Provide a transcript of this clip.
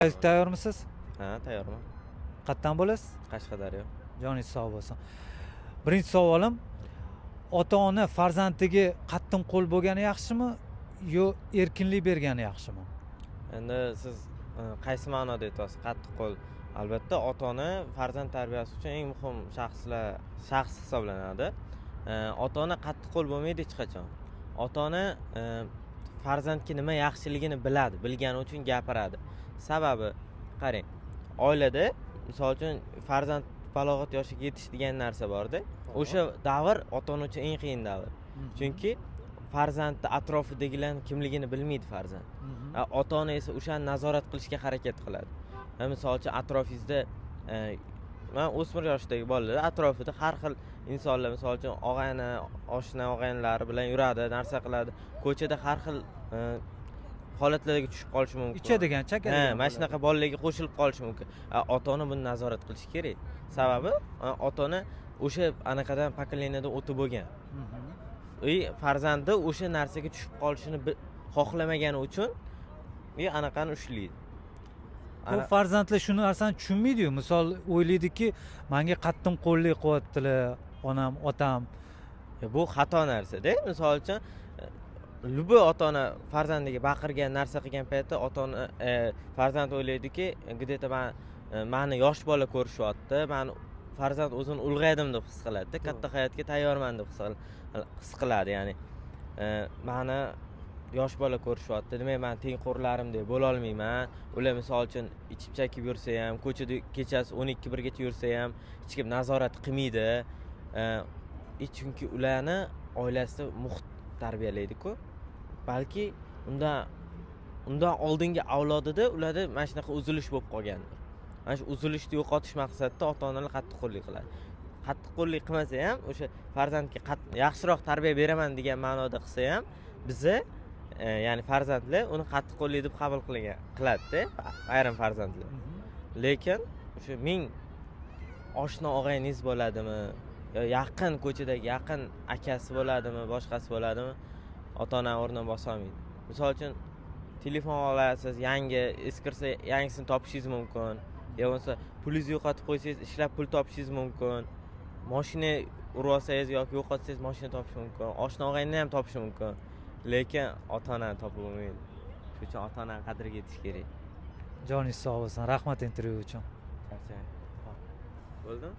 Tayyormisiz? Ha, tayyorman. Qayerdan bo'lasiz? Qashqadaryo. Joningiz sog' bo'lsin. Birinchi savolim, ota-ona farzandiga qattiq qo'l bo'lgani yaxshimi yo erkinlik bergani yaxshimi? Endi siz qaysi ma'noda aytyapsiz? Qattiq qo'l. Albatta, ota-ona farzand tarbiyasi uchun eng muhim shaxs hisoblanadi. Ota-ona qattiq qo'l bo'lmaydi hech qachon. Ota-ona farzandga nima yaxshiligini biladi, bilgani uchun gapiradi. Sababi, qarang, oilada misol uchun farzand balog'at yoshiga yetish degan narsa borda. O'sha davr ota-ona uchun eng qiyin davr. Chunki farzandni atrofidagilarning kimligini bilmaydi farzand. Ota-ona esa o'shani nazorat qilishga harakat qiladi. Misol uchun atrofingizda man o'smir yoshdagi bolalar atrofida har xil insonlar, misol uchun og'ayni, oshna og'aynilari bilan yuradi, narsa qiladi. Ko'chada har xil holatlarga tushib qolishi mumkin. Ichadigan, chakadigan. Ha, mana shunaqa bolalarga qo'shilib qolishi mumkin. Ota-ona buni nazorat qilishi kerak. Sababi ota-ona o'sha anaqadan pokoleniyadan o'tib bo'lgan. Farzandi o'sha narsaga tushib qolishini xohlamagani uchun anaqani ushlaydi. Ko'p farzandlar shu narsani tushunmaydi-yu. Misol o'ylaydiki, menga qattiq qo'llik qilyaptilar onam, otam. Bu xato narsa-da. Misol uchun любой ota-ona farzandiga baqirgan, narsa qilgan paytda ota-ona farzand o'ylaydiki, где-то meni yosh bola ko'rishyapti, meni farzand o'zini ulg'aydim deb his qiladi-da, katta hayotga tayyorman deb his qiladi. Ya'ni meni yosh bola ko'rishyapti, demak men tengqurlarimdek bo'la olmayman. Ular misol uchun ichib chakib yursa ham, ko'chada kechasi 12-1 gacha yursa ham hech kim nazorat qilmaydi. Chunki ularni oilasida muhit tarbiyalaydi-ku. Balki undan oldingi avlodida ularda mana shunaqa uzilish bo'lib qolgandir. Mana shu uzilishni yo'qotish maqsadida ota-onalar qattiqqo'llik qiladi. Qattiqqo'llik qilmasa ham o'sha farzandga yaxshiroq tarbiya beraman degan ma'noda qilsa ham, biza ya'ni farzandlar uni qattiqqo'llik deb qabul qiladi-da, ayrim farzandlar. Lekin o'sha ming oshna og'ayningiz bo'ladimi, yo yaqin ko'chadagi yaqin akasi bo'ladimi, boshqasi bo'ladimi, ota-ona o'rnini bosa olmaydi. Misol uchun telefon olasiz, yangi eskirsa yangisini topishingiz mumkin, yo bo'lmasa pulingizni yo'qotib qo'ysangiz ishlab pul topishingiz mumkin, mashina urib olsangiz yoki yo'qotsangiz mashina topish mumkin, oshna og'aynini ham topish mumkin, lekin ota-onani topib bo'lmaydi. Shuning uchun ota-onani qadriga yetish kerak. Joningiz sog' bo'lsin. Rahmat intervyu uchun. Bo'ldimi?